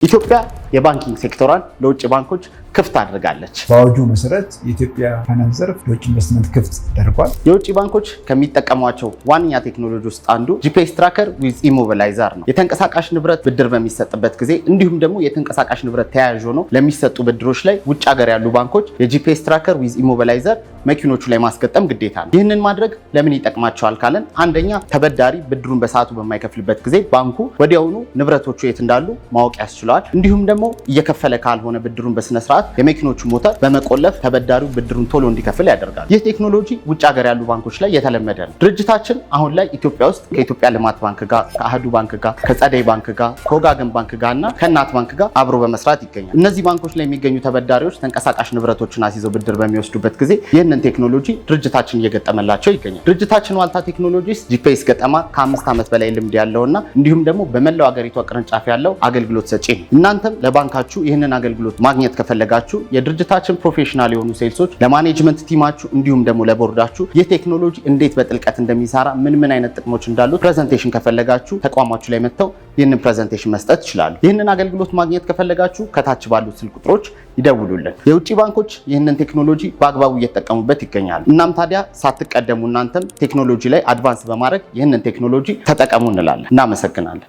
ኢትዮጵያ የ banking sector ሯን ለውጭ ባንኮች ክፍት አድርጋለች። በአዋጁ መሰረት የኢትዮጵያ ፋይናንስ ዘርፍ ለውጭ ኢንቨስትመንት ክፍት ተደርጓል። የውጭ ባንኮች ከሚጠቀሟቸው ዋነኛ ቴክኖሎጂ ውስጥ አንዱ GPS tracker with immobilizer ነው። የተንቀሳቃሽ ንብረት ብድር በሚሰጥበት ጊዜ እንዲሁም ደግሞ የተንቀሳቃሽ ንብረት ተያያዥ ሆነው ለሚሰጡ ብድሮች ላይ ውጭ ሀገር ያሉ ባንኮች የ GPS tracker with immobilizer መኪኖቹ ላይ ማስገጠም ግዴታ ነው። ይህንን ማድረግ ለምን ይጠቅማቸዋል ካለን፣ አንደኛ ተበዳሪ ብድሩን በሰዓቱ በማይከፍልበት ጊዜ ባንኩ ወዲያውኑ ንብረቶቹ የት እንዳሉ ማወቅ ያስችለዋል። እንዲሁም ደግሞ እየከፈለ ካልሆነ ብድሩን በስነስርዓት የመኪኖቹ ሞተር በመቆለፍ ተበዳሪው ብድሩን ቶሎ እንዲከፍል ያደርጋል። ይህ ቴክኖሎጂ ውጭ ሀገር ያሉ ባንኮች ላይ የተለመደ ነው። ድርጅታችን አሁን ላይ ኢትዮጵያ ውስጥ ከኢትዮጵያ ልማት ባንክ ጋር፣ ከአህዱ ባንክ ጋር፣ ከጸደይ ባንክ ጋር፣ ከወጋገን ባንክ ጋር እና ከእናት ባንክ ጋር አብሮ በመስራት ይገኛል። እነዚህ ባንኮች ላይ የሚገኙ ተበዳሪዎች ተንቀሳቃሽ ንብረቶችን አስይዘው ብድር በሚወስዱበት ጊዜ ይህንን ቴክኖሎጂ ድርጅታችን እየገጠመላቸው ይገኛል። ድርጅታችን ዋልታ ቴክኖሎጂስ GPS ገጠማ ከ5 ዓመት በላይ ልምድ ያለውና እንዲሁም ደግሞ በመላው አገሪቷ ቅርንጫፍ ያለው አገልግሎት ሰጪ ነው። እናንተም ለባንካችሁ ይህንን አገልግሎት ማግኘት ከፈለጋችሁ የድርጅታችን professional የሆኑ sales ኦች ለ management team ኣችሁ እንዲሁም ደግሞ ለቦርዳችሁ ይህ ቴክኖሎጂ እንዴት በጥልቀት እንደሚሰራ፣ ምን ምን አይነት ጥቅሞች እንዳሉት presentation ከፈለጋችሁ ተቋማችሁ ላይ መጥተው ይህንን presentation መስጠት ይችላሉ። ይህንን አገልግሎት ማግኘት ከፈለጋችሁ ከታች ባሉት ስልክ ቁጥሮች ይደውሉልን። የውጭ ባንኮች ይህንን ቴክኖሎጂ በአግባቡ እየተጠቀሙበት ይገኛሉ። እናም ታዲያ ሳትቀደሙ እናንተም ቴክኖሎጂ ላይ advance በማድረግ ይህንን ቴክኖሎጂ ተጠቀሙ እንላለን። እናመሰግናለን።